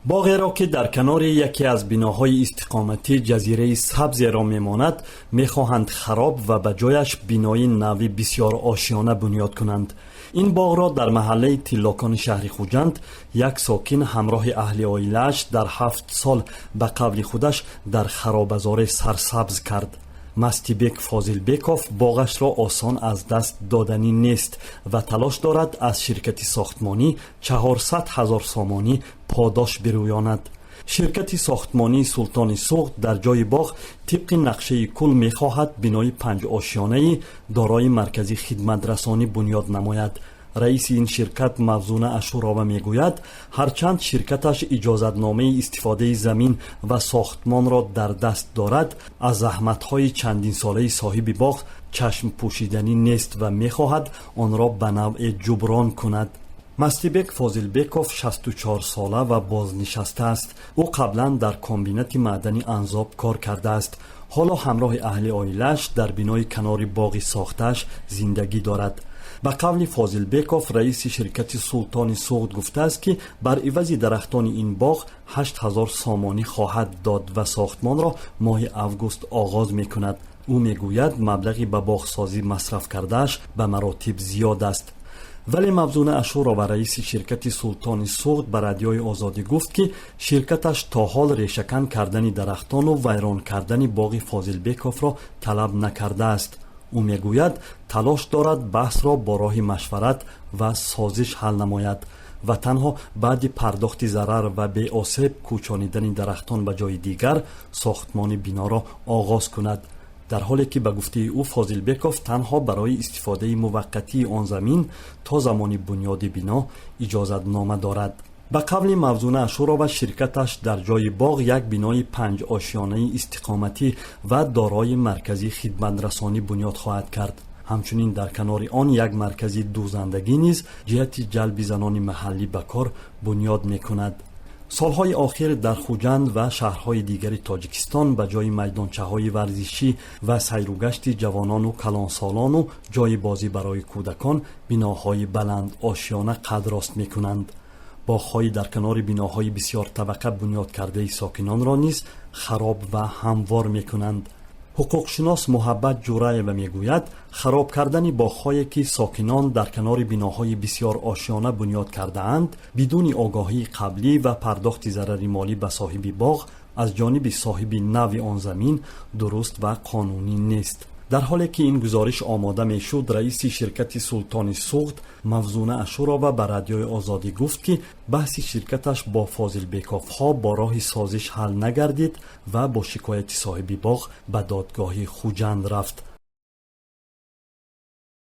Боғеро, ки дар канори яке аз биноҳои истиқоматӣ ҷазираи сабзеро мемонад, мехоҳанд хароб ва ба ҷояш бинои нави бисёрошиёна бунёд кунанд. Ин боғро дар маҳаллаи Тиллокони шаҳри Хуҷанд як сокин ҳамроҳи аҳли оилааш дар 7 сол ба қавли худаш дар харобазоре сарсабз кард. Мастибек Фозилбеков боғашро осон аз даст доданӣ нест ва талош дорад аз ширкати сохтмонӣ 400 ҳазор сомонӣ подош бирӯёнад. Ширкати сохтмонии Султони Суғд дар ҷои боғ тибқи нақшаи кул мехоҳад бинои панҷошёнаи дорои маркази хидматрасонӣ бунёд намояд. Раиси ин ширкат Мавзуна Ашурова мегӯяд, ҳарчанд ширкаташ иҷозатномаи истифодаи замин ва сохтмонро дар даст дорад, аз заҳматҳои чандинсолаи соҳиби боғ чашм пӯшиданӣ нест ва мехоҳад онро ба навъе ҷуброн кунад. Мастибек Фозилбеков 64 сола ва бознишаста аст. Ӯ қаблан дар комбинати маъдани Анзоб кор кардааст. Ҳоло ҳамроҳи аҳли оилааш дар бинои канори боғи сохтааш зиндагӣ дорад. Ба қавли Фозилбеков, раиси ширкати Султони Суғд гуфтааст, ки бар ивази дарахтони ин боғ 8000 сомонӣ хоҳад дод ва сохтмонро моҳи август оғоз мекунад. Ӯ мегӯяд, маблағи ба боғсозӣ масраф кардааш ба маротиб зиёд аст. Вале Мавзуна Ашурова, раиси ширкати Султони Суғд, ба Радиои Озодӣ гуфт, ки ширкаташ то ҳол решакан кардани дарахтону вайрон кардани боғи Фозилбековро талаб накардааст. Ӯ мегӯяд, талош дорад баҳсро бо роҳи машварат ва созиш ҳал намояд ва танҳо баъди пардохти зарар ва беосеб кӯчонидани дарахтон ба ҷои дигар сохтмони биноро оғоз кунад, дар ҳоле ки, ба гуфтаи ӯ, Фозилбеков танҳо барои истифодаи муваққатии он замин то замони бунёди бино иҷозатнома дорад. Ба қавли Мавзуна Ашурова, ширкаташ дар ҷои боғ як бинои панҷошёнаи истиқоматӣ ва дорои маркази хидматрасонӣ бунёд хоҳад кард. Ҳамчунин дар канори он як маркази дӯзандагӣ низ ҷиҳати ҷалби занони маҳаллӣ ба кор бунёд мекунад. Солҳои охир дар Хуҷанд ва шаҳрҳои дигари Тоҷикистон ба ҷои майдончаҳои варзишӣ ва сайругашти ҷавонону калонсолону ҷои бозӣ барои кӯдакон биноҳои баландошёна қад рост мекунанд. Боғҳои дар канори биноҳои бисёртабақа бунёд кардаи сокинонро низ хароб ва ҳамвор мекунанд. Ҳуқуқшинос Муҳаббат Ҷураева мегӯяд, хароб кардани боғҳое, ки сокинон дар канори биноҳои бисёрошёна бунёд кардаанд, бидуни огоҳии қаблӣ ва пардохти зарари молӣ ба соҳиби боғ аз ҷониби соҳиби нави он замин дуруст ва қонунӣ нест. Дар ҳоле ки ин гузориш омода мешуд, раиси ширкати Султони Суғд Мавзуна Ашурова ба Радиои Озодӣ гуфт, ки баҳси ширкаташ бо Фозилбековҳо бо роҳи созиш ҳал нагардид ва бо шикояти соҳиби боғ ба додгоҳи Хуҷанд рафт.